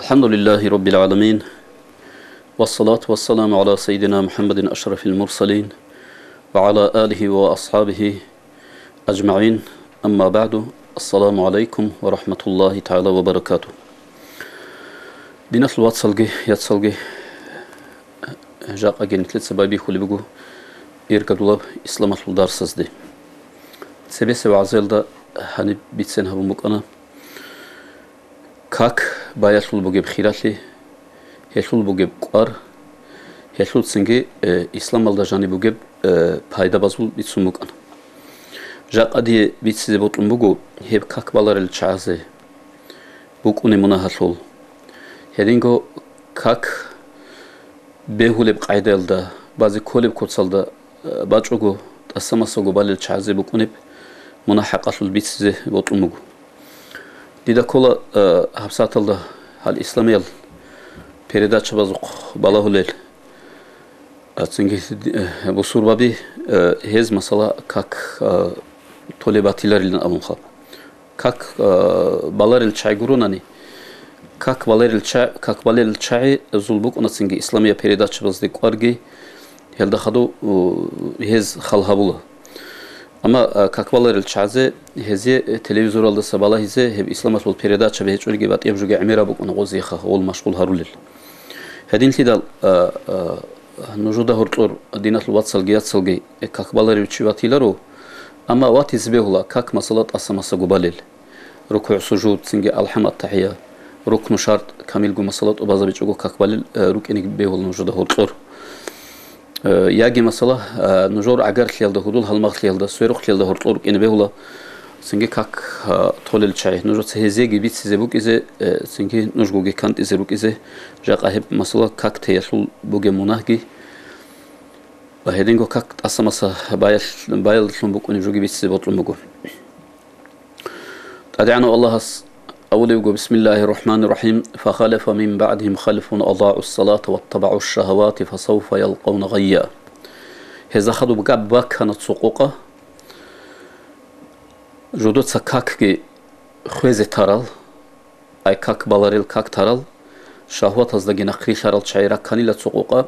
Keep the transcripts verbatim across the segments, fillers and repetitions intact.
الحمد لله رب العالمين، والصلاة والسلام على سيدنا محمد أشرف المرسلين، وعلى آله وأصحابه أجمعين. أما بعد. السلام عليكم ورحمة الله تعالى وبركاته. Диналъул вацалги, яцалги, жакъаги нилъеца байбихьулеб буго иргадулаб исламалъул дарсазде. Цебесеб вагӀзаялда гьаниб бицен гьабун букӀана как баялъул бугеб хиралъи, гьелъул бугеб кӀвар, гьелъул цинги, э, исламалда жаниб бугеб, э, пайдабазул бицун букӀана. Жакъа дие бицизе бокьун буго гьеб как баларел чагӀазе букӀунеб мунагьалъул. Гьединго как бегьулеб къагӀидаялда, базе кколеб куцалда, э, бачӀого, тӀаса-масаго балел чагӀазе букӀунеб мунагь-хӀакъалъул бицизе бокьун буго. Дида ккола, э, гьабсагӀаталда гьал исламиял передачабазухъ балагьулел, а, цинги, э, бусурбаби, э, гьез, масала, как, э, толеб батиларилан абунха. Как, э, баларел чагӀи гуронани, как баларел ча-, как баларел чагӀи зул букӀунацинги исламия передачабазде кӀварги, гьелда хадув, э, гьез хал гьабула. Амма, э, как баларел чагӀазе гьезие, э, телевизоралдаса балагьизе, гьеб исламалъул передачаби гьечӀориги батӀияб жоги гӀемераб букӀуна гъозиеха гъол машгъул гьарулел. Гьединлъидал, э, э, нужуда гьоркьор диналъул вацалги яцалги, э, как баларев чи ватиларо, амма ватизе бегьула, как, масала, тӀаса-масаго балел. РукугӀ-сужуд, цинги алхӀам-аттахӀия, рукну-шартӀ камилго, масала, тӀубазабичӀого как балел, э, рукӀине бегьула нужуда гьоркьор. Э, яги, масала, э, нужер гӀагарлъиялда, гьудул-гьалмагълъиялда, сверухълъиялда гьоркьор рукӀине бегьула, цинги как, э, толел чагӀи. Нужеца гьезиеги бицизе букӀизе, э, цинги нужгоги кантӀизе рукӀизе, жакъа гьеб, масала, как теялъул бугеб мунагьги ва гьединго как тӀаса-маса баял-, баялдалъун букӀунеб жоги бицизе бокьун буго. ТӀадегӀанав Аллагьас абулеб буго: «Бисмиллагьир рахӀманир рахӀим. Фахалафа мин баъдигьим халфун адаъус салата ваттабагӀу шшагьавати фасавфа ялкъавна гъайя». Гьезда хадуб габ баккана цо къокъа, жодоца какги хвезе тарал, ай как баларел как тарал, шагьватаздаги нахърилълъарал чагӀи ракканила цо къокъа,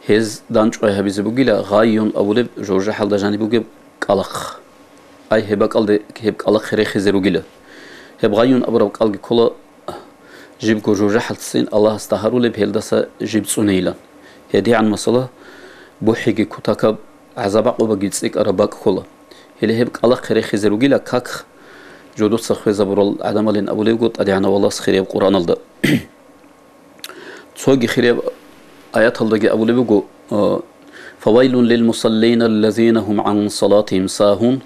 гьез данчӀвай гьабизе бугила гъайюн абулеб жужахӀалда жаниб бугеб кӀкӀалахъ. Ай, гьеб бакӀалде гьеб кӀкӀалахъ рехизе ругила. Гьеб гъайюн абураб кӀалги ккола жибго жужахӀалцин Аллагьасда гьарулеб гьелдаса жиб цӀунейилан. ГьедигӀан, масала, бухӀиги кутакаб, гӀазаб-гӀакъубаги цӀикӀкӀараб бакӀ ккола. Гьеле гьеб кӀкӀалахъе рехизе ругила как жодоца хвезабурал гӀадамалин абулебго ТӀадегӀанав Аллагьас хирияб Къуръаналда. Цоги хирияб аяталдаги абулеб буго, э, «Фавайлун лил мусаллина аллазина гьум гӀан салатигьим сагьун».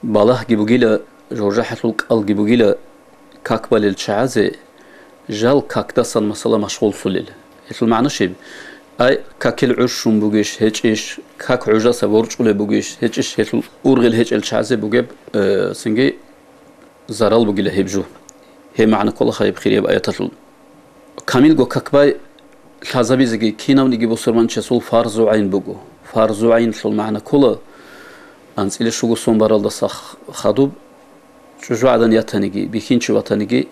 Балагьги бугила, жужахӀалъул кӀалги бугила, как балел чагӀазе жал какдасан, масала, машгъуллъулел. Гьелъул магӀна щиб? Ай, какил гӀуж щун бугищ, гьечӀищ, как гӀужаса ворчӀулеб бугищ, гьечӀищ, гьелъул ургъел гьечӀел чагӀазе бугеб, э, цинги зарал бугила гьеб жо. Гьеб магӀна ккола гьеб хирияб аяталъул. Камилго как бай лъазабизеги кинавниги бусурманчиясул фарзу гӀайн буго. Фарзу гӀайнлъул магӀна ккола, анцӀила щуго сон баралдаса х-, хадуб, чӀужугӀадан ятаниги, бихьинчи ватаниги,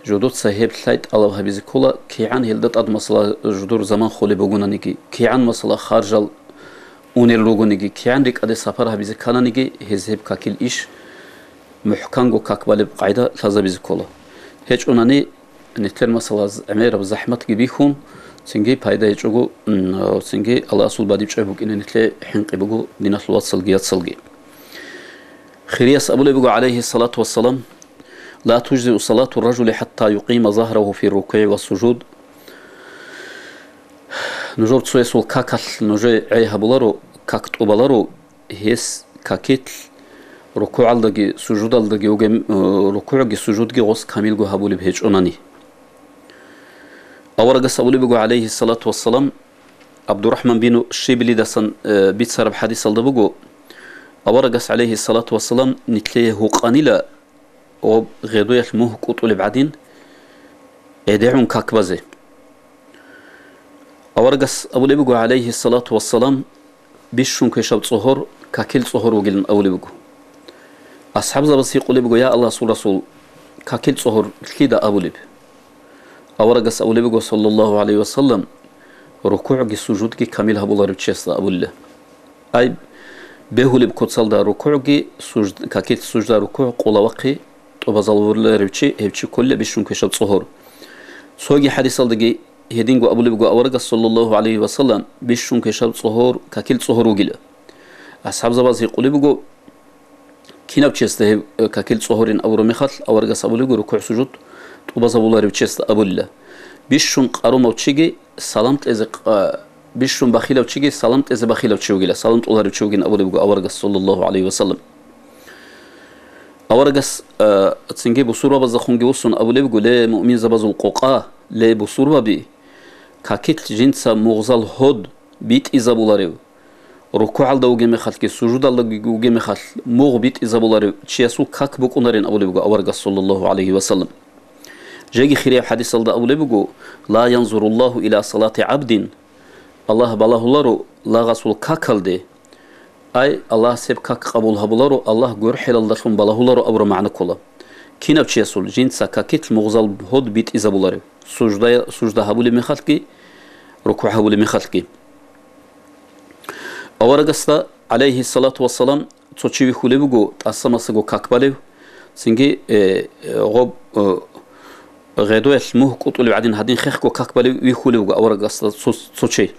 жодоца гьеб лъай тӀалаб гьабизе ккола, кигӀан гьелда тӀад, масала, жодор заман холеб бугонаниги, кигӀан, масала, харжал унел ругониги, кигӀан рикӀкӀаде сапар гьабизе ккананиги, гьез гьеб какил иш мухӀканго как балеб къагӀида лъазабизе ккола. ГьечӀонани, нилъер, масала, з-, гӀемераб захӀматги бихьун, цинги пайда гьечӀого, м, цинги Аллагьасул бадиб чӀвай букӀине нилъее хӀинкъи буго диналъул вацалги яцалги. Хирияс абулеб буго, гӀалайгьиссалату вассалам: «Ла тужзиу салату ражули хӀатта юкъима загьрагьу фи рукугӀи ва сужуд». Нужер цоясул какалъ нужее гӀей гьабуларо, как тӀубаларо, гьес какилъ рукугӀалдаги сужудалдаги вугеб, э, рукугӀги сужудги гъос камилго гьабулеб гьечӀонани. Аварагас абулеб буго, гӀалайгьиссалату вассалам, ГӀабдурахӀман бину Шиблидасан, э, бицараб хӀадисалда буго, аварагас, гӀалайгьиссалату вассалам, нилъее гьукъанила ва гъедоялъ мугь кӀутӀулеб гӀадин, гӀедегӀун как базе. Аварагас абулеб буго, гӀалайгьиссалату вассалам, бищун квешаб цӀогьор какил цӀогьор вугилан абулеб буго. АсхӀабзабаз гьикъулеб буго: «Я Аллагьасул Расул, какил цӀогьор лъида абулеб?» Аварагас абулеб буго, саллаллагьу гӀалайгьи ва саллам, рукугӀги сужудги камил гьабуларев чиясда абулила. Ай, бегьулеб куцалда рукугӀги, сужд-, какил сужда рукугӀ къулавахъи тӀубазавуларев чи, гьев чи кколила бищун квешаб цӀогьор. Цоги хӀадисалдаги гьединго абулеб буго аварагас, саллаллагьу гӀалайгьи ва саллам, бищун квешаб цӀогьор какил цӀогьор вугила. АсхӀабзабаз гьикъулеб буго, кинав чиясда гьеб, э, какил цӀогьорин абураб мехалъ, аварагас абулеб буго, рукугӀ-сужуд тӀубазабуларев чиясда абулила. Бищун къарумав чиги салам тӀезе къ-, бищун бахилав чиги салам тӀезе бахилав чи вугила, салам тӀоларев чи вугин абулеб буго аварагас, саллаллагьу гӀалайгьи ва саллам. Аварагас, э, цинги бусурбабаздехунги вуссун абулеб буго, ле, муъминзабазул къокъа, ле, бусурбаби, какил жинца мугъзал гьод битӀизабуларев, рукугӀалда вугеб мехалъги, сужудалда вугеб мехалъ мугъ битӀизабуларев чиясул как букӀунарин абулеб буго аварагас, саллаллагьу гӀалайгьи ва саллам. Жеги хирияб хӀадисалда абулеб буго, ла янзуруллагьу иля салати гӀабдин, Аллагь балагьуларо лагъасул какалде, ай, Аллагьас гьеб как къабул гьабуларо, Аллагь гурхӀелалдалъун балагьуларо абураб магӀна ккола. Кинав чиясул жинца какил мугъзал гьод битӀизабуларев, суждая-, сужда гьабулеб мехалъги, рукугӀ гьабулеб мехалъги. Аварагасда, гӀалайгьиссалату вассалам, цо чи вихьулеб буго, тӀаса-масаго как балев, цинги, э, э, гъоб, э, гъедоялъ мугь кӀутӀулеб гӀадин гьадин хехго как балев вихьулеб буго аварагасда цо, цо чи.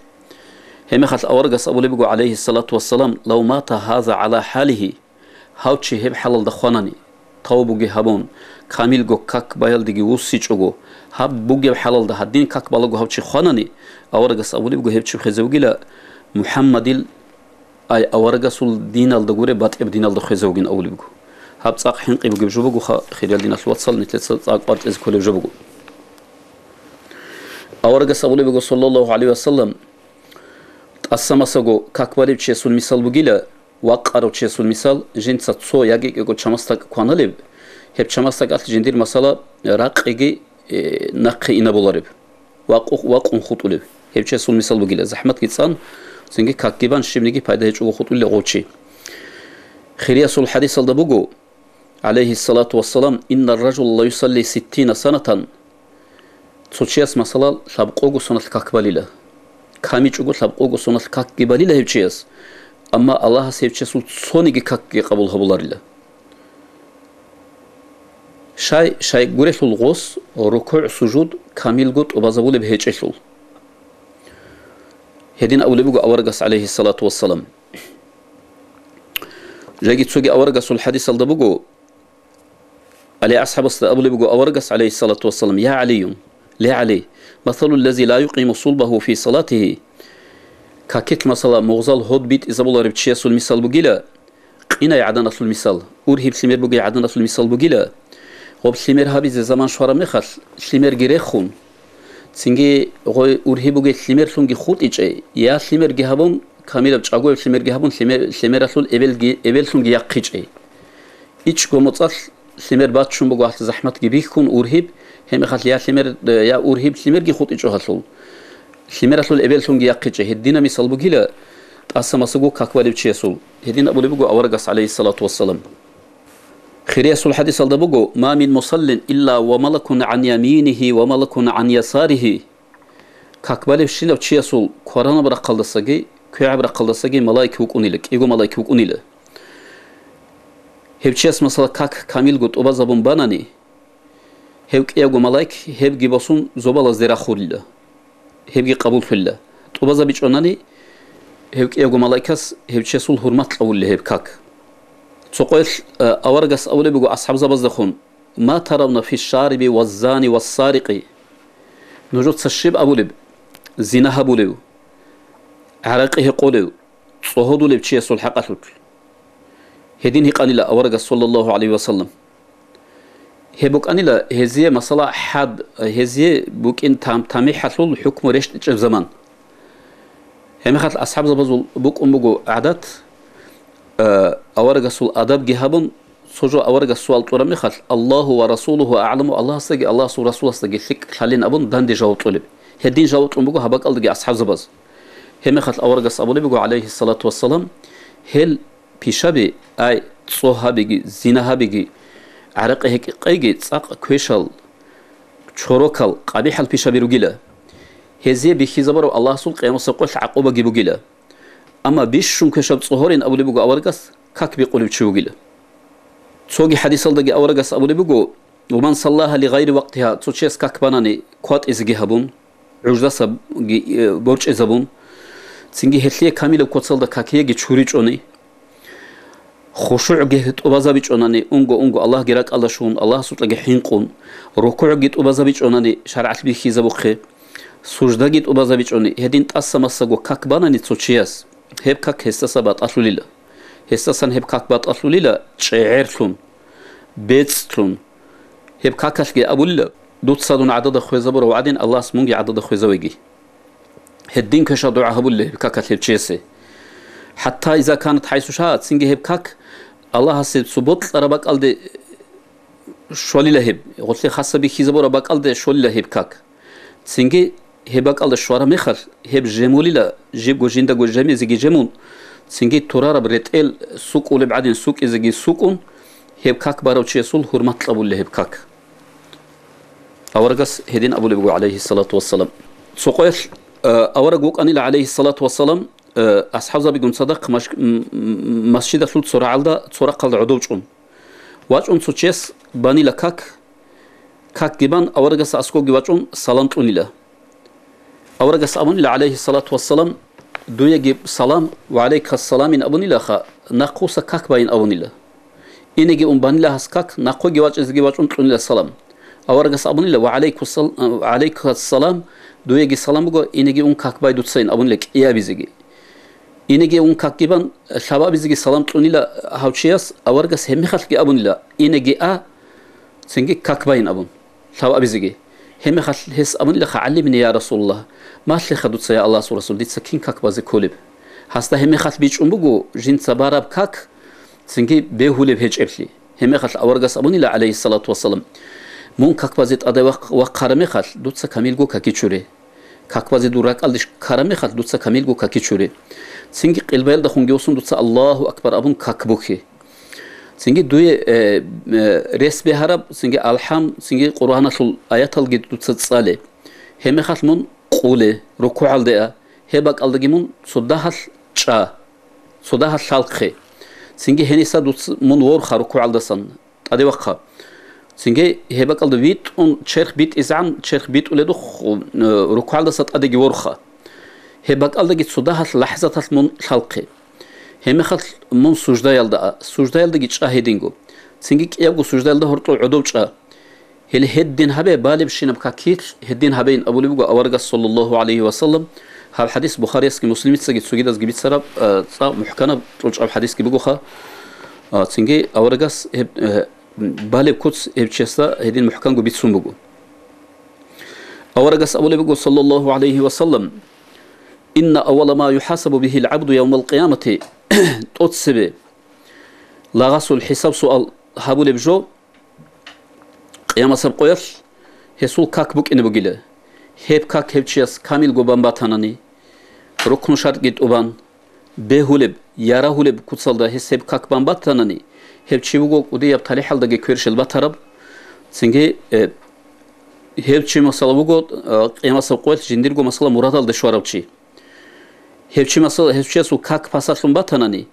Гьебмехалъ аварагас абулеб буго, гӀалайгьиссалату вассалам, лав мата гьаза гӀала хӀалигьи, гьав чи гьеб хӀалалда хванани, тавбуги гьабун, камилго как баялдеги вуссичӀого, гьаб бугеб хӀалалда гьадин как балаго гьав чи хванани, аварагас абулеб буго, гьев чи хвезе вугила МухӀаммадил, ай, аварагасул диналда гуреб батӀияб диналда хвезе вугин абулеб буго. Гьаб цӀакъ хӀинкъи бугеб жо бугоха, хириял диналъул вацал, нилъеца цӀакъ къварцӀизе кколеб жо буго. Аварагас абулеб буго, саллаллагьу гӀалайгьи ва саллам, тӀаса-масаго как балев чиясул мисал бугила, вакъарав чиясул мисал, жинца цо яги кӀиго чамасдакӀ кваналеб, гьеб чамасдакӀалъ жиндир масала ракъиги, э, нахъе инабулареб, вакъу-, вакъун хутӀулеб. Гьев чиясул мисал бугила, захӀматги цӀан, цинги какги бан, щибниги пайда гьечӀого хутӀулила гъов чи. Хириясул хӀадисалда буго, гӀалайгьиссалату вассалам, инна ражула ла юсалли ситтина санатан, цо чияс, масала, лъабкъого соналъ как балила. КамичӀого лъабкъого соналъ какги балила гьев чияс, амма Аллагьас гьев чиясул цониги какги къабул гьабуларила. Щай, щай гурелъул гъос рукугӀ-сужуд камилго тӀубазабулеб гьечӀелъул. Гьедин абулеб буго аварагас, гӀалайгьиссалату вассалам. Жеги цоги аварагасул хӀадисалда буго, ГӀали асхӀабасда абулеб буго аварагас, гӀалайгьиссалату вассалам, я ГӀалию, ле ГӀали, масалуллази ла юкъиму сулбагьу фи салатигьи, какилъ, масала, мугъзал гьод битӀизабуларев чиясул мисал бугила, къинай гӀаданалъул мисал, ургьиб лъимер бугей гӀаданалъул мисал бугила, гъоб лъимер гьабизе заман щвараб мехалъ, лъимерги рехун, цинги гъой ургьиб бугей лъимерлъунги хутӀичӀей, я лъимерги гьабун, камилаб чӀагояб лъимерги гьабун, лъимер-, лъимералъул эбелги, эбеллъунги яхъичӀей. ИчӀго моцӀалъ лъимер баччун буго, гьалъ захӀматги бихьун, ургьиб, гьебмехалъ я лъимер, я ургьиб лъимерги хутӀичӀо гьалъул. Лъимералъул эбеллъунги яхъичӀей. Гьедина мисал бугила тӀаса-масаго как балев чиясул. Гьедин абулеб буго аварагас, гӀалайгьиссалату вассалам. Хириясул хӀадисалда буго, ма мин мусаллин илла ва малакун гӀан яминигьи ва малакун гӀан ясаригьи. Как балевщинав чиясул кваранаб рахъалдасаги, квегӀаб рахъалдасаги малаик вукӀунила, кӀиго малаик вукӀунила. Гьев чияс, масала, как камилго тӀубазабун банани, гьев кӀиявго малаик гьебги босун зобалазде рахулила, гьебги къабуллъулила. ТӀубазабичӀонани, гьев кӀиявго малаикас гьев чиясул гьурмат кьавулила гьеб как. Цо къоялъ, э, аварагас абулеб буго асхӀабзабаздехун, ма таравна фи шариби ва зани ва сарикъи? Нужеца щиб абулеб? Зина гьабулев, гӀаракъи гьекъолев, цӀогьодулев чиясул хӀакъалъулъ. Гьедин гьикъанила аварагас, саллаллагьу гӀалайгьи ва саллам. Гьеб букӀанила гьезие, масала, хӀад, гьезие букӀин там-, тамихӀалъул хӀукму рещтӀичӀеб заман. Гьебмехалъ асхӀабзабазул букӀун буго гӀадат, э, аварагасул адабги гьабун, цо жо аварагас суал кьураб мехалъ, Аллагьу ва расулугьу агӀламу, Аллагьасдаги Аллагьасул расуласдаги лъикӀ лъалин абун данде жаваб кьолеб. Гьедин жаваб кьун буго гьаб бакӀалдаги асхӀабзабаз. Гьебмехалъ аварагас абулеб буго, гӀалайгьиссалату вассалам, гьел пишаби, ай, цӀогьабиги, зина гьабиги, гӀаракъи гьекъейги цӀакъ квешал чорокал, къабихӀал пишаби ругила. Гьезие бихьизабураб Аллагьасул къиямасеб къоялъ гӀакъубаги бугила. Амма бищун квешаб цӀогьорин абулеб буго аварагас как бикъулев чи вугила. Цоги хӀадисалдаги аварагас абулеб буго: «Ва ман саллагьа ли гъайри вакътигьа», цо чияс как банани кватӀизеги гьабун, гӀуждасаги, э, борчӀизабун, цинги гьелъие камилаб куцалда какиеги чуричӀони, хушугӀги тӀубазабичӀонани, унго-унго Аллагьги ракӀалда щун, Аллагьасукьаги хӀинкъун, рукугӀги тӀубазабичӀонани шаргӀалъ бихьизабухъе, суждаги тӀубазабичӀони, гьедин тӀаса-масаго как банани цо чияс, гьеб как гьесдаса батӀалъулила. Гьесдасан гьеб как батӀалъулила чӀегӀерлъун, бецӀлъун. Гьеб какалъги абулила: «Дуца дун гӀадада хвезабурав гӀадин, Аллагьас мунги гӀадада хвезавеги». Гьедин квешал дугӀа гьабулила гьеб какалъ гьев чиясе. ХӀатта иза канат хӀайсу шагьат, цинги гьеб как Аллагьасе цо бокьараб бакӀалде щолила гьеб, гъолъе хаса бихьизабураб бакӀалде щолила гьеб как. Цинги гьеб бакӀалда щвараб мехалъ, гьеб жемулила, жибго жиндаго жемизеги жемун, цинги турараб ретӀел сукӀулеб гӀадин сукӀизеги сукӀун, гьеб как барав чиясул гьурмат кьабулила гьеб как. Аварагас гьедин абулеб буго, гӀалайгьиссалату вассалам. Цо къоялъ, э, авараг вукӀанила, гӀалайгьиссалату вассалам, э, асхӀабзабигун цадахъ маш-, м-, м-, масжидалъул цо рагӀалда, цо рахъалда гӀодов чӀун. ВачӀун цо чияс банила как, какги бан, аварагас аскӀовги вачӀун салам кьунила. Аварагас абунила, гӀалайгьиссалату вассалам: «Дуеги салам, ва гӀалайкассаламин», абунилаха, нахъвуса как байин абунила. Инеги ун банила гьас как, нахъвеги вачӀизеги вачӀун кьунила салам. Аварагас абунила: «Ва гӀалайкусал-, ва гӀалайкассалам, дуеги салам буго, инеги ун как бай дуцайин», абунила кӀиабизеги. Инеги ун какги бан, лъабабизеги салам кьунила гьав чияс, аварагас гьебмехалъги абунила: «Инеги а, цинги как байин», абун, лъабабизеги. Гьебмехалъ гьес абунилаха: «ГӀалимни, я Расулаллагь, малъиха дуца, я Аллагьасул Расул, дица кин как базе кколеб?» Гьасда гьебмехалъ бичӀчӀун буго жинца бараб как, цинги бегьулеб гьечӀеблъи. Гьебмехалъ аварагас абунила, гӀалайгьиссалату вассалам: «Мун как базе тӀаде вахъ-, вахъараб мехалъ, дуца камилго каки чуре. Как базе дур ракӀалде ккараб мехалъ, дуца камилго каки чуре. Цинги къилбаялдахунги вуссун дуца Аллагьу акбар абун как бухье. Цинги дуе, э, э, рес бегьараб, цинги алхӀам, цинги Къуръаналъул аяталги дуца цӀале. Гьебмехалъ мун къуле, рукугӀалде а, гьеб бакӀалдаги мун цо дагьалъ чӀа, цо дагьалъ лъалхъе. Цинги гьениса дуц-, мун ворха рукугӀалдасан тӀаде вахъа. Цинги гьеб бакӀалда витӀун черх битӀизегӀан, черх битӀуледухъ, э, рукугӀалдаса тӀадеги ворха. Гьеб бакӀалдаги цо дагьалъ лахӀзаталъ мун лъалхъе. Гьебмехалъ мун суждаялда а, суждаялдаги чӀа гьединго. Цинги кӀиябго суждаялда гьоркьов гӀодов чӀа. Гьеле гьедин гьабе, балебщинаб какилъ гьедин гьабейин абулеб буго аварагас, саллаллагьу гӀалайгьи ва саллам. Гьаб хӀадис Бухариясги Муслимицаги цогидазги бицараб, а, цӀакъ мухӀканаб кьучӀаб хӀадисги бугоха. А, цинги аварагас гьеб, э, балеб куц гьеб чиясда гьедин мухӀканго бицун буго. Аварагас абулеб буго, саллаллагьу гӀалайгьи ва саллам: «Инна аввала ма юхӀасабу бигьил гӀабду явмал къиямати», тӀоцебе лагъасул хӀисаб-суал гьабулеб жо, къиямасеб къоялъ гьесул как букӀине бугила. Гьеб как гьев чияс камилго бан батанани, рукну-шартӀги тӀубан, бегьулеб, ярагьулеб куцалда гьес гьеб как бан батанани, гьев чи вуго кӀудияб талихӀалдаги кверщел батараб. Цинги, э, гьев чи, масала, вуго, э, къиямасеб къоялъ жиндирго, масала, мурадалде щварав чи. Гьев чи, масала, гьев чиясул как пасалъун батанани,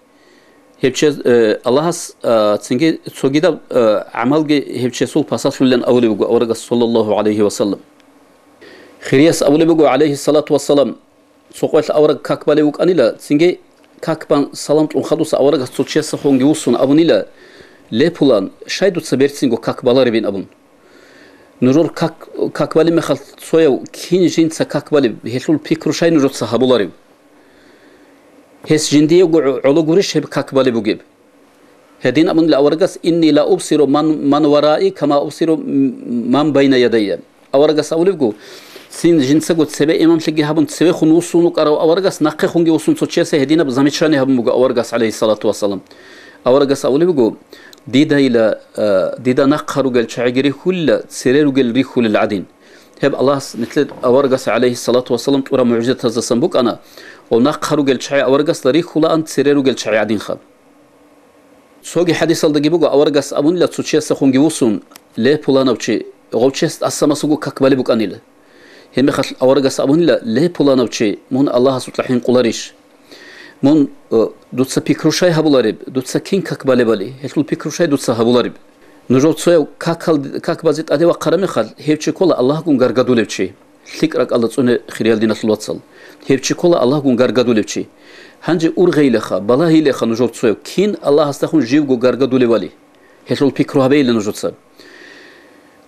гьев чи, э, Аллагьас, э, цинги цогидаб, э, гӀамалги гьев чиясул пасалъулилан абулеб буго аварагас, саллаллагьу гӀалайгьи ва саллам. Хирияс абулеб буго, гӀалайгьиссалату вассалам, цо къоялъ авараг как балев вукӀанила, цинги как бан салам кьун хадуса аварагас цо чиясехунги вуссун абунила: «Ле, пулан, щай дуца берцинго как баларебин?» абун. Нужер как, как балеб мехалъ цояв кин жинца как балеб, гьелъул пикру щай нужеца гьабуларев? Гьес жиндиего гӀо-, гӀоло гурищ гьеб как балеб бугеб? Гьедин абунила аварагас: «Инни ла убсиру ман, ман вараи, кама убсиру м-, ман байна ядайя». Аварагас абулеб буго, цин жинцаго цебе имамлъиги гьабун, цевехун вуссун вукӀарав аварагас нахъехунги вуссун цо чиясе гьединаб замечание гьабун буго аварагас, гӀалайгьиссалату вассалам. Аварагас абулеб буго: «Дидайила, э, дида нахъа ругел чагӀиги рихьулила, цере ругел рихьулел гӀадин». Гьеб Аллагьас нилъер аварагас, гӀалайгьиссалату вассалам, тӀураб мугӀжизатаздасан букӀана, ва нахъа ругел чагӀи аварагасда рихьулаан цере ругел чагӀи гӀадинха. Цоги хӀадисалдаги буго, аварагас абунила цо чиясехунги вуссун: «Ле, пуланав чи, гъов чияс тӀаса-масаго как балеб букӀанила. Гьебмехалъ аварагас абунила: «Ле, пуланав чи, мун Аллагьасукьа хӀинкъуларищ? Мун, э, дуца пикру щай гьабулареб, дуца кин как балебали, гьелъул пикру щай дуца гьабулареб? Нужер цояв какал-, как базе тӀаде вахъараб мехалъ, гьев чи ккола Аллагьгун гаргадулев чи». ЛъикӀ ракӀалда цӀуне, хириял диналъул вацал. Гьев чи ккола Аллагьгун гаргадулев чи. Гьанже ургъейилаха, балагьейилаха нужер цояв, кин Аллагьасдехун живго гаргадулевали. Гьелъул пикру гьабейилан нужеца.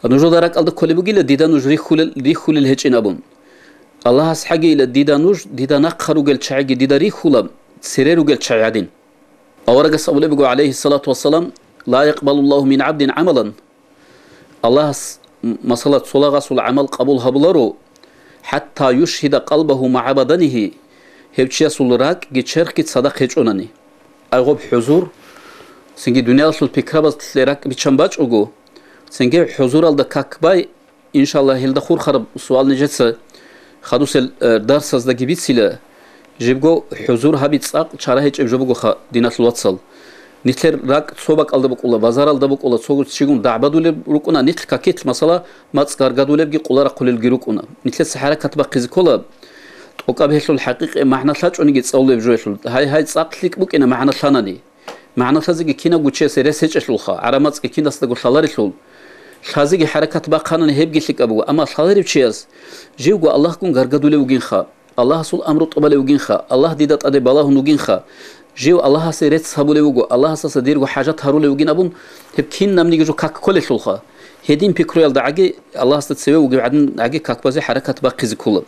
Нужеда ракӀалда кколеб бугила дида нуж рихьулел, рихьулел гьечӀин абун. Аллагьас хӀагейила дида нуж, дида нахъа ругел чагӀиги дида рихьула, цере ругел чагӀи гӀадин. Аварагас абулеб буго, гӀалайгьиссалату вассалам: «Ла якъбалуллагьу мин гӀабдин гӀамалан». Аллагьас, м-, масала, цо лагъасул гӀамал къабул гьабуларо, «хӀатта юшгьида къалбагьу магӀа баданигьи», гьев чиясул ракӀги черхги цадахъ гьечӀонани. Ай гъоб хӀузур, цинги дуниялалъул пикрабазлъе ракӀ биччан бачӀого, цинги хӀузуралда как бай, иншаллагь, гьелда хурхараб суал нижеца хадусел, э, дарсаздаги бицила, жибго хӀузур гьаби цӀакъ чара гьечӀеб жо бугоха, диналъул вацал. Нилъер ракӀ цо бакӀалда букӀула, базаралда букӀула, цо чигун дагӀбадулеб рукӀуна, нилъ какилъ, масала, мацӀ гаргадулебги къуларахъулелги рукӀуна. Нилъеца хӀаракат бахъизе ккола, тӀокӀаб гьелъул хӀакъикъи магӀна лъачӀониги цӀалулеб жо гьелъул. Гьай-гьай, цӀакъ лъикӀ букӀина магӀна лъанани. МагӀна лъазеги кинабго чиясе рес гьечӀелъулха, гӀараб мацӀги кинасдаго лъаларелъул. Лъазеги хӀаракат бахъанани гьебги лъикӀаб буго, амма лъаларев чияс живго Аллагьгун гаргадулев вугинха. Аллагьасул амру тӀубалев вугинха, Аллагь дида тӀаде балагьун вугинха, жив Аллагьасе рецц гьабулев вуго, Аллагьасаса дирго хӀажат гьарулев вугин абун, гьеб кинабниги жо как кколелъулха. Гьедин пикруялда гӀаги, Аллагьасда цеве вугев гӀадин гӀаги как базе хӀаракат бахъизе ккола.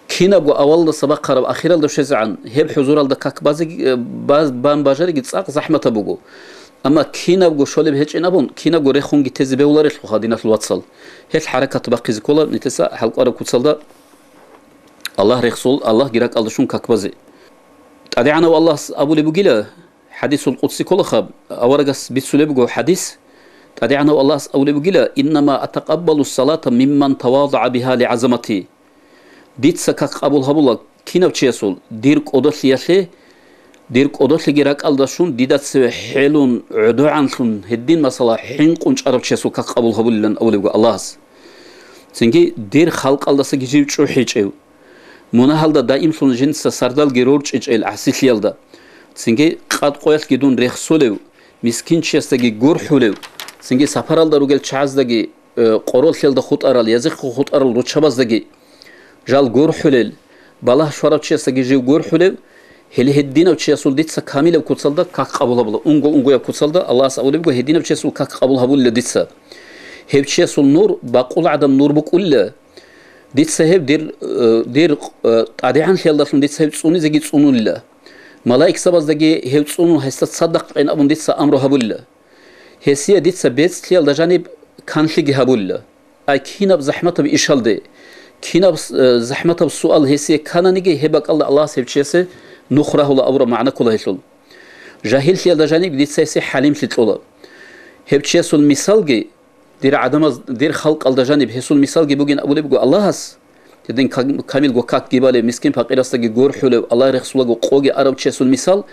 Кинабго авалалдаса бахъараб ахиралда щвезегӀан, гьеб хӀузуралда как базе, э, баз-, бан бажариги цӀакъ захӀматаб буго. Амма кинабго щолеб гьечӀин абун, кинабго рехунги тезе бегьуларелъулха, диналъул вацал. Гьелъ хӀаракат бахъизе ккола нилъеца хӀалкӀвараб куцалда. Аллагь рехсол, Аллагьги ракӀалда щун как базе. ТӀадегӀанав Аллагьас абулеб бугила, хӀадисул къудси кколаха, аварагас бицулеб буго хӀадис, ТӀадегӀанав Аллагьас абулеб бугила: «Иннама атакъаббалу салата мимман тавазагӀа биха лигӀазамати». Дица как къабул гьабула кинав чиясул, дир кӀодолъиялъе, дир кӀодолъиги ракӀалда щун, дида цеве хӀелун, гӀодогӀанлъун, гьедин, масала, хӀинкъун чӀарав чиясул как къабул гьабулилан абулеб буго Аллагьас. Цинги дир халкъалдасаги жив чӀухӀичӀев, мунагьалда даимлъун жинца сардалги рорчӀичӀел гӀасилъиялда, цинги къад-къоялъги дун рехсолев, мискинчиясдаги гурхӀулев, цинги сапаралда ругел чагӀаздаги, э, къоролъиялда хутӀарал, язихъго хутӀарал руччабаздаги жал гурхӀулел, балагь щварав чиясдаги жив гурхӀулев, гьеле гьединав чиясул дица камилаб куцалда как къабул гьабула, унго-унгояб куцалда Аллагьас абулебго, гьединав чиясул как къабул гьабулила дица. Гьев чиясул нур бакъул гӀадан нур букӀулила. Дица гьеб дир, э, дир, э, тӀадегӀанлъиялдалъун дица гьеб цӀунизеги цӀунулила. Малаикзабаздаги гьев цӀунун гьесда цадахъ кьен абун дица амру гьабулила. Гьесие дица бецӀлъиялда жаниб канлъиги гьабулила. Ай кинаб захӀматаб ишалде, кинаб, э, захӀматаб суал гьесие ккананиги, гьеб бакӀалда Аллагьас гьев чиясе нух рагьула абураб магӀна ккола гьелъул. Жагьиллъиялда жаниб дица гьесие хӀалимлъи кьола. Гьев чиясул мисалги, дир гӀадамаз, дир халкъалда жаниб гьесул мисалги бугин абулеб буго Аллагьас, гьедин кам-, камилго как гибалев, мискин-пакъирасдаги гурхӀулев, Аллагь рехсулаго къоги арав чиясул мисал,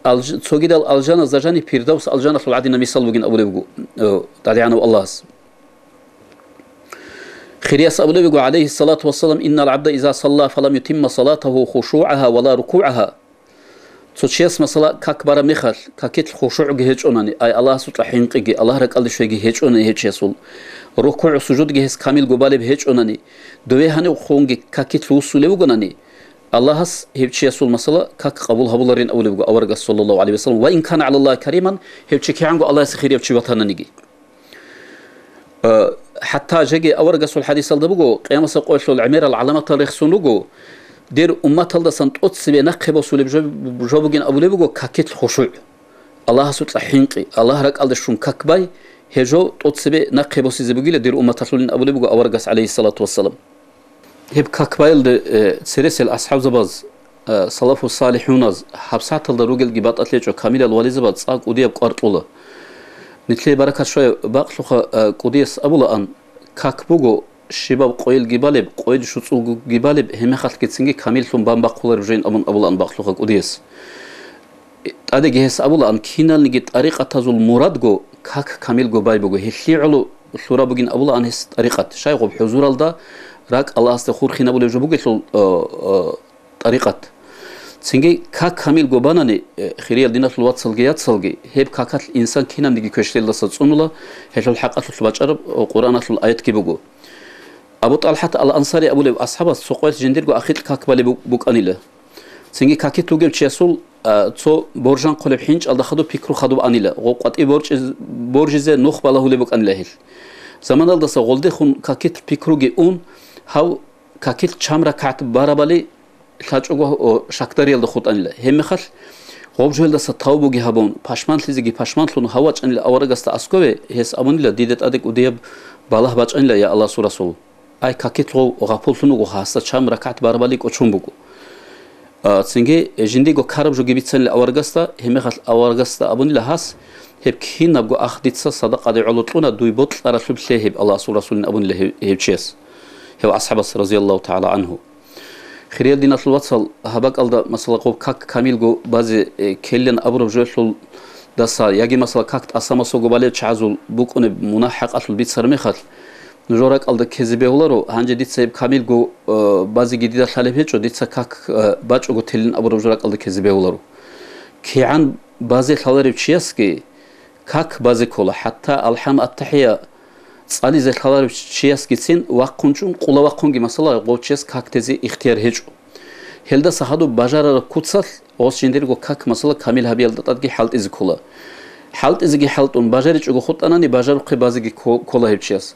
алж-, цогидал алжаназда жаниб Пирдавс алжаналъул гӀадина мисал бугин абулеб буго, э, ТӀадегӀанав Аллагьас. Хирияс абулеб буго, гӀалайгьиссалату вассалам: «Иннал гӀабда иза салла фалам ютимма салатагьу хушугӀагьа ва ла рукугӀагьа». Цо чияс, масала, как бараб мехалъ, какилъ хушугӀги гьечӀонани, ай Аллагьасукьа хӀинкъиги, Аллагь ракӀалде щвеги гьечӀонани гьев чиясул, рукугӀ-сужудги гьес камилго балеб гьечӀонани, дове гьанивхъунги какилъ вуссулев вугонани, Аллагьас гьев чиясул, масала, как къабул гьабуларин абулеб буго аварагас, саллаллагьу гӀалайгьи вассалам: «Ва ин кана гӀалаллагьи кариман», гьев чи кигӀанго Аллагьасе хирияв чи ватананиги. Э, хӀатта жеги аварагасул хӀадисалда буго, къиямасеб къоялъул гӀемерал гӀаламатал рехсон руго, дир умматалдасан тӀоцебе нахъе босулеб жо, жо бугин абулеб буго какилъ хушугӀ. Аллагьасукьа хӀинкъи, Аллагь ракӀалде щун как бай, гьеб жо тӀоцебе нахъе босизе бугила дир умматалъулин абулеб буго аварагас, гӀалайгьиссалату вассалам. Гьеб как баялде, э, цересел асхӀабзабаз, э, салафу салихӀуназ, гьабсагӀаталда ругелги батӀалъечӀо камилал вализабаз цӀакъ кӀудияб кӀвар кьола. Нилъее баракат щвай бакълъуха, э, кӀудияс абулаан, как буго, щибаб къойилги балеб, къойил щуцӀулги балеб, гьебмехалъгицинги камиллъун бан бахъулареб жойин абун абулаан бакълъуха кӀудияс. ТӀадеги гьес абулаан, киналниги тӀарикъатазул мурадго как камилго бай буго, гьелъие гӀоло лъура бугин абулаан гьес тӀарикъат. Щай гъуб хӀузуралда ракӀ Аллагьасде хурхинабулеб жо бугелъул, э, э, тӀарикъат. Цинги как камилго банани, э, хириял диналъул вацалги яцалги, гьеб какалъ инсан кинабниги квешлъелдаса цӀунула, гьелъул хӀакъалъулъ бачӀараб, э, Къуръаналъул аятги буго. Абу ТӀалхӀат ал-Ансари абулев асхӀабас цо къоялъ жиндирго ахикь как балеб бу-, букӀанила. Цинги какилъ вугев чиясул, а, цо боржанхъулеб хӀинчӀалда хадуб пикру хадуб анила, гъо къватӀи борчӀиз-, боржизе нух балагьулеб букӀанила гьел. Заманалдаса гъолдехун какилъ пикруги ун, гьав какилъ чам ракагӀат барабали лъачӀого, о, шакдариялда хутӀанила. Гьебмехалъ гъоб жоялдаса тавбуги гьабун, пашманлъизеги пашманлъун гьав вачӀанила аварагасда аскове, гьес абунила: «Дида тӀаде кӀудияб балагь бачӀанила, я Аллагьасул Расул. Ай, какилъ гъов гъапуллъун вуго, гьасда чам ракагӀат барабали кӀочон буго». А, цинги жиндиго ккараб жоги бицанила аварагасда, гьебмехалъ аварагасда абунила гьас: «Гьеб кинабго ах дица садакъаде гӀоло кьуна, дуй бокьаралъуб лъе гьеб Аллагьасул Расулин», абунила гьев, гьев чияс, гьев асхӀабас, разияллагьу тагӀала гӀангьу. Хириял диналъул вацал, гьаб бакӀалда, масала, гъоб как камилго базе, э, ккелин абураб жоялъулдаса, яги, масала, как тӀасамасаго балел чагӀазул букӀунеб мунагь хӀакъалъулъ бицараб мехалъ, нужер ракӀалда ккезе бегьуларо, гьанже дица гьеб камилго, э, базеги дида лъалеб гьечӀо, дица как, э, бачӀого телин абураб жо ракӀалда ккезе бегьуларо. КигӀан базе лъаларев чиясги как базе ккола, хӀатта алхӀам-аттахӀия цӀализе лъаларев чиясгицин вахъун чӀун, къула вахъунги, масала, гъов чияс как тезе ихтияр гьечӀо. Гьелдаса хадуб бажарараб куцалъ гъос жиндирго как, масала, камил гьабиялда тӀадги хӀалтӀизе ккола. ХӀалтӀизеги хӀалтӀун, бажаричӀого хутӀанани, бажарухъе базеги кко-, ккола гьев чияс.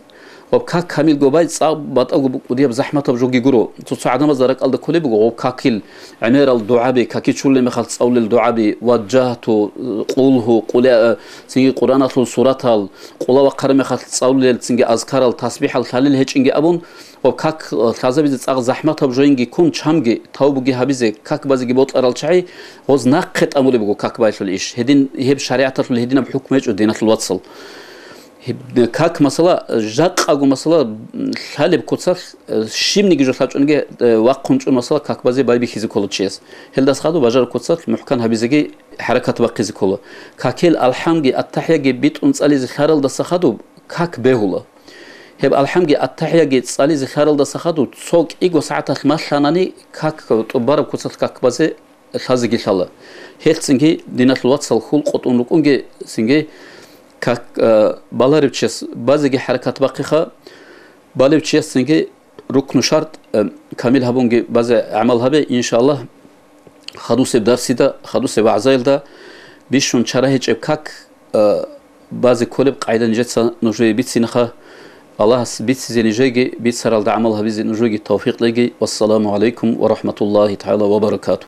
Ва как камилго бай цӀакъ батӀаго бу-, кӀудияб захӀматаб жоги гуро. Цо-цо гӀадамазда ракӀалда кколеб буго гъоб какил гӀемерал дугӀаби, какичулел мехалъ цӀалулел дугӀаби, ваджагьту, къулгьу, къуля-, цинги Къуръаналъул суратал, къула вахъараб мехалъ цӀалулел, цинги азкарал, тасбихӀал лъалел гьечӀинги абун, ва как, э, лъазабизе цӀакъ захӀматаб жоинги ккун, чамги, тавбуги гьабизе, как базеги бокьарал чагӀи, гъоз нахъе тӀамулеб буго как байхьул иш. Гьедин, гьеб шаригӀаталъул гьединаб хӀукму гьечӀо, диналъул вацал. Гьеб, как, масала, жакъаго, масала, лъалеб куцалъ, э, щибниги жо лъачӀониги, э, вахъун чӀун, масала, как базе байбихьизе ккола чияс. Гьелдаса хадуб бажараб куцалъ мухӀкан гьабизеги хӀаракат бахъизе ккола. Какел алхӀамги, аттахӀияги битӀун цӀализе лъаралдаса хадуб как бегьула. Гьеб алхӀамги, аттахӀияги цӀализе лъаралдаса хадуб цо кӀиго сагӀаталъ малъанани, как, тӀубараб куцалъ как базе лъазеги лъала. Гьелъцинги, диналъул вацал, хьул къотӀун рукӀунги, цинги как, э, баларев чияс базеги хӀаракат бахъиха, балев чияс цинги рукну шартӀ, э, камил гьабунги базе гӀамал гьабе, иншааллагь, хадусеб дарсида, хадусеб вагӀзаялда бищун чара гьечӀеб как, э, базе кколеб къайда нижеца нужее бицинаха. Аллагьас бицизе нижеги, бицаралда гӀамал гьабизе нужеги тавфикъ леги. Вассаламу гӀалайкум ва рахӀматуллагьи тагӀала ва баракатугь.